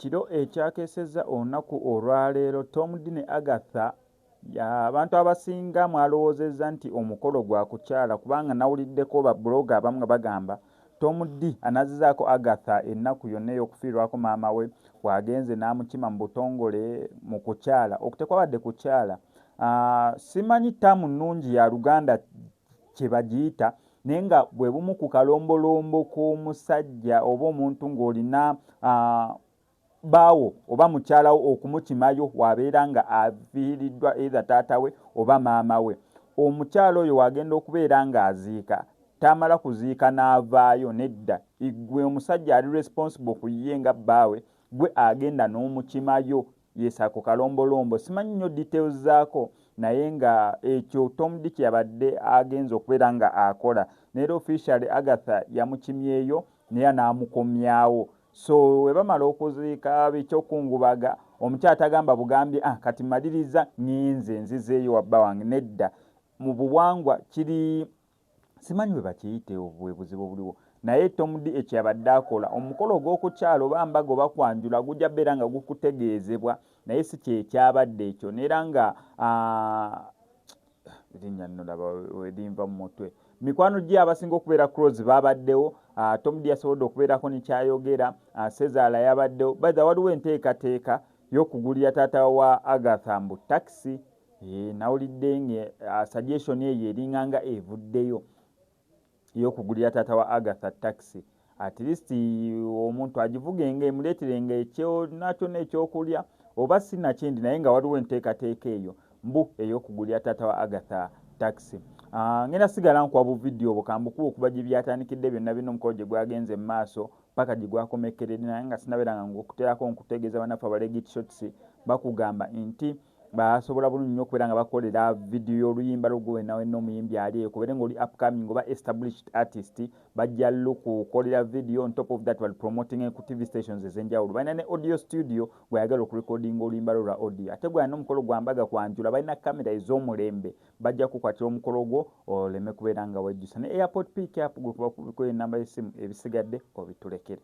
Ekiro ekyakeesezza olunaku olwaleero, Tom Dee ne Agatha abantu abasinga mwalowoozezza nti omukolo gwa kukyala kubanga nawuliddeko ba blogger abamu nga bagamba Tom Dee anaazizaako Agatha ennaku yonna ey'okufiirwako maama we bw'agenze n'amukima mu butongole mu kukyala. Okwo tekwabadde kukyala. Simanyi ttaamu nnungi ya Luganda kye bagiyita naye nga bwe bumu ku kalombolombo k'omusajja oba omuntu ng'olina bbaawo oba mukyala wo okumukimayo w'abeera nga afiiriddwa either taata we oba maama we. Omukyala oyo w'agenda okubeera ng'aziika tamala kuziika n'avaayo nedda, ggwe omusajja ali responsible ku ye nga bbaawe gwe agenda n'omukimayo. Yes ako kalombolombo simanyi nnyo details zaako naye nga ekyo Tom Dee kyeyabadde agenze okubeera nga akola neera officially Agatha yamukimyeyo naye n'amukomyawo so webamala okuziika biki okungubaga omukyala tagamba bugambi ah kati maliriza ngenze nzizeeyo wabba wange nedda mu buwangwa kiri simanyi bwe bakiyite obwe buzibu obuliwo naye Tom Dee ekyo yabadde akola omukolo ogw'okukyala oba mbaga oba kwanjula gujja beera nga gukutegeezebwa naye si kyekyabadde ekyo neera nga erinnya nno laba erinva mu mutwe mikwano gye abasinga okubeera close babaddewo. Tom Dee yasobodde okubeerako nekyayogera, Sezaala yabaddewo. By the waliwo enteekateeka y'okugulira taata wa Agatha mbu takisi. Nawulidde nga suggestion eyo eringanga evuddeyo ey'okugulira taata wa Agatha takisi at least omuntu agivugenga emuleeterenga ekyona kyonna ekyokulya oba si nakindi naye nga waliwo enteekateeka eyo mbu ey'okugulira taata wa Agatha takisi. Ngenda sigala nkuwa bu vidiyo obwo kambukuwa okuva gye byatandikidde byonna byonna omukolo gye gwagenze mu maaso paka gye gwakomekkeredde naye nga sinabeera nga ngukuteerako nkutegeeza bannaffe aba Legit Shots bakugamba nti basobola bulungi nnyo okubeera nga bakolera vidiyo y'oluyimba lwo gwe wenna wenna omuyimbi ali eyo kubeere ng'oli upcoming oba established artist bajja lukukolera vidiyo. On top of that bali promoting ku TV stations ez'enjawulo. Balina ne audio studio gw'ayagala okurekodinga oluyimba lwo lwa audio ate gwalina omukolo gwa mbaga kwanjula balina kamera ez'omulembe bajja kukwatira omukolo gwo oleme kubeera nga wejjusa ne airport pick up gwe kuba kubiko enamba y'essimu ebisigadde obitulekere.